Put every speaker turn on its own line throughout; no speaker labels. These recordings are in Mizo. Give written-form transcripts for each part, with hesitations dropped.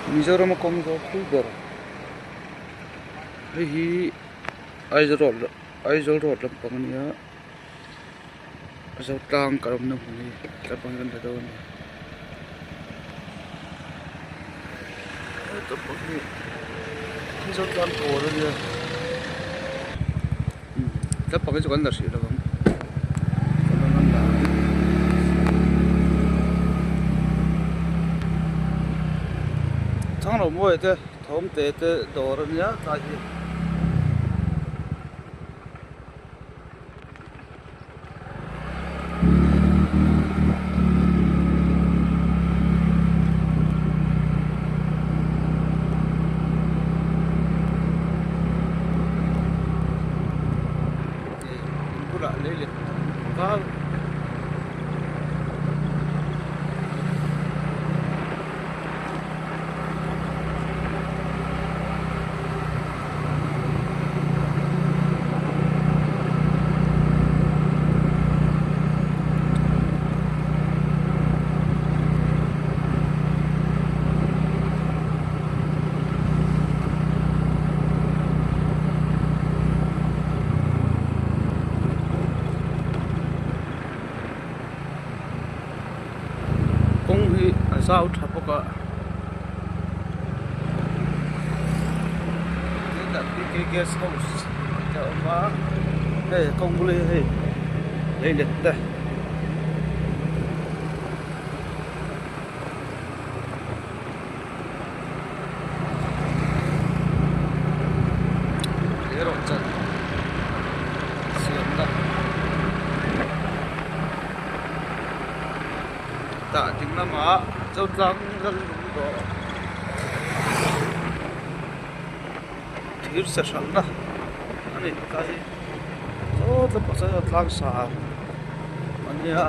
Mizoram a kawng zawh thui ber hei hi Aizawl road Aizawl road lampang a nia Zotlang kal awmna hmun hi lampang hi kan hre dawn a ni heta pawh hi Zotlang kawn a nia lampang hi chu kan la hrih lo ang. Thanglomawi te thawm te te dawr a nia tlai hi. In bulah lei let val Kawng hi a zau tha bawk a hetah P K guest house te a awm a hei kawng bul hi hei leilet te. Leirawhchan siamna tah ding lamah Zotlang Lalnung dawr thir se hralhna a ni tlai hi saw tlangah sawn tlang sa a nia.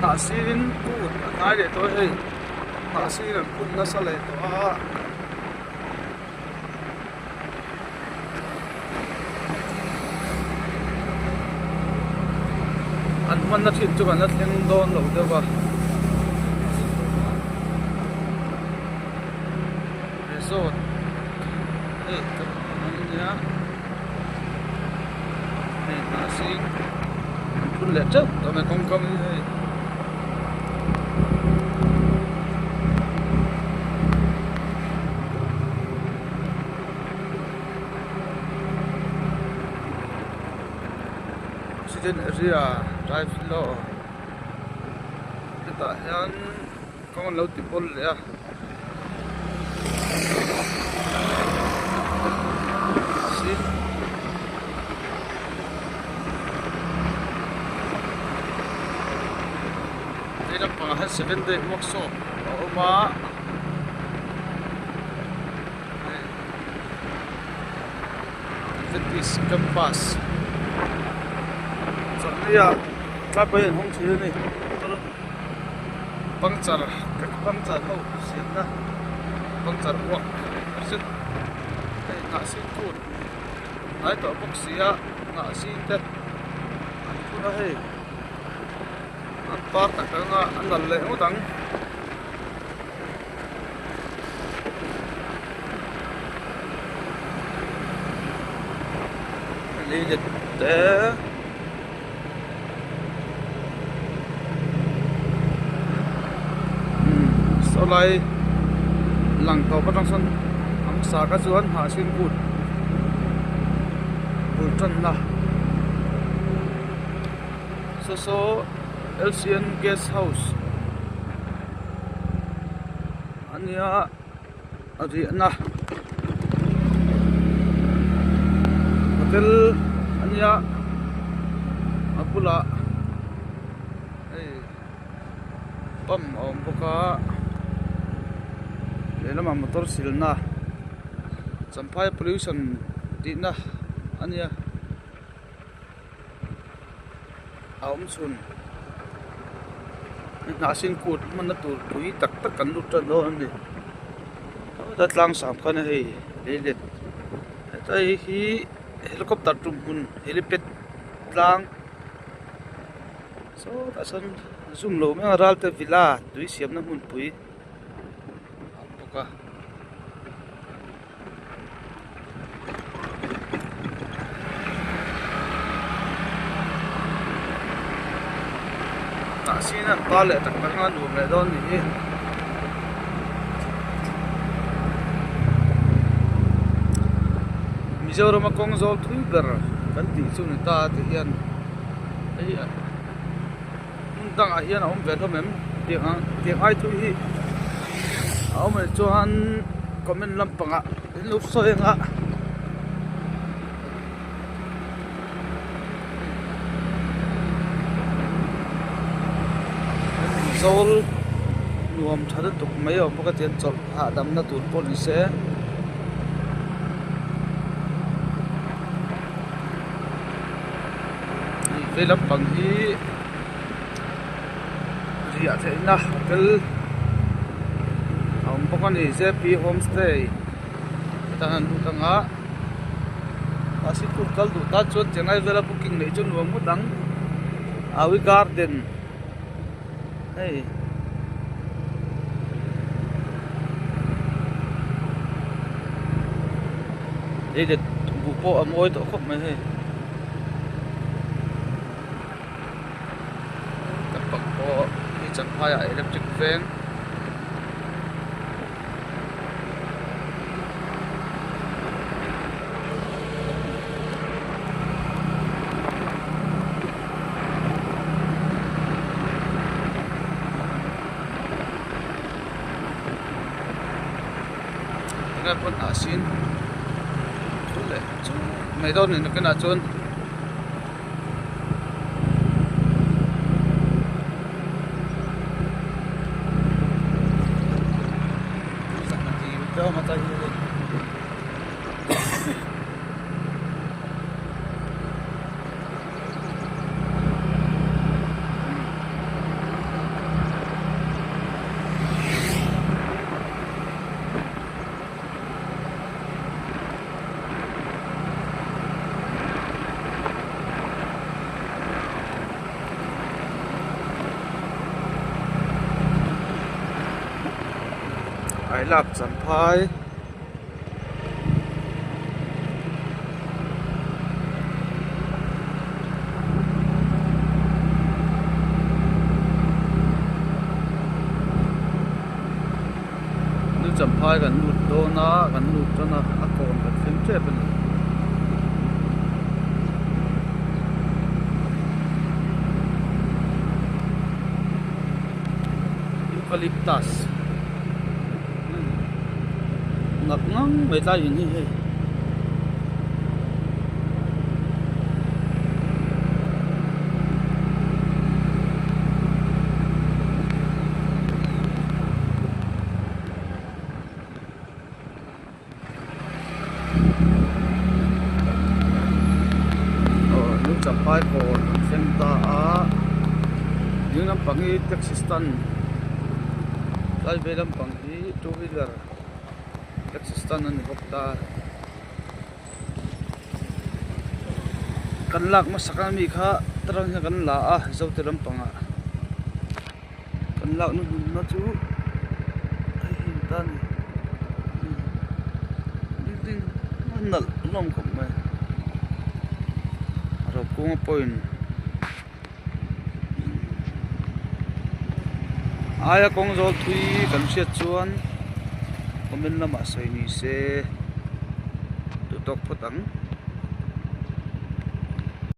Hnah sirin kut a hnai leh tawh a hei hnah sir an phun nasa leh tawh a. An hmanna thin chu kan la thleng dawn lo deuh a resort hei ka hmu ania hei hnah sing an phun leh teuh tawh mai kawngka hi hei. Accident area drive law hetah hian kawng an lo ti bawl leh a he lampangah hian seven day workshop a awm a. Adventist campus chawlhnia tlai pawhin an hawng thin a ni puncture puncture ho siamna puncture uak zet hei hnah sin kut hnai tawh bawk si a hnah sin te an phun a hei an par tak anga a nalh leh ngawt ang. Leilet te saw lai lang tawp atang sawn a hmasa kha chuan hnahsin kut bul tanna saw saw L_C_N guest house a nia a riahna hotel a nia a bulah hei pump a awm bawk a lehlamah motor silna champhai pollution tihna a nia. A awm chhun. Hnahsin kut hmanna tur pui tak tak kan lut tan dawn a ni. Heta tlang sang khan hei leilet heta hei hi helicopter tum hmun helipad tlang sawtah sawn zoom lo mai a ralte villa tui siamna hmunpui a awm bawk a. Hnahsin an par leh tak tak a nuam leh dawn nih hi. Mizoram a kawng zawl thui ber kan tih chu ni ta ti hian hei hmun dangah hian a awm ve hlawm em tiang ang tiang ai thui hi a awm anih chuan comment lampangah in lo sawi ang a. Zawl nuam tha lutuk mai a awm bawk a tiang chawlh hahdamna tur pawh ni se. Vei lampang hi riah theihna hotel a awm bawk a ni J P homestay atan an lut ang a mahse kut kal duh tan chuan chennai vela booking neih chu nuam ngawt ang awi garden hei. Leilet buh pawh a mawi tawh khawp mai hei lampang pawh hei champhai ah electric veng tunah pawh hnah sin thul leh chu mai dawn a ni nakinah chuan. I love Champhai. New Champhai kan lut dawn a kan lut tan a a kawn kan thleng tep a ni. Eucalyptus ngak ngang mai tlai in hi hei. Aw new champhai kawn an thleng ta a ding lampang hi taxi stand tlai vei lampang hi two wheeler taxi stand a ni bawk ta. Kan lak hmasak a mi kha tarang hian kan la a zote lampangah kan lakna hmunna chu hei hi ta a ni building a nalh hlawm khawp mai Rokunga point aia kawng zawl thui kan hriat chuan comment lamah sawi ni se duh tawk phawt ang.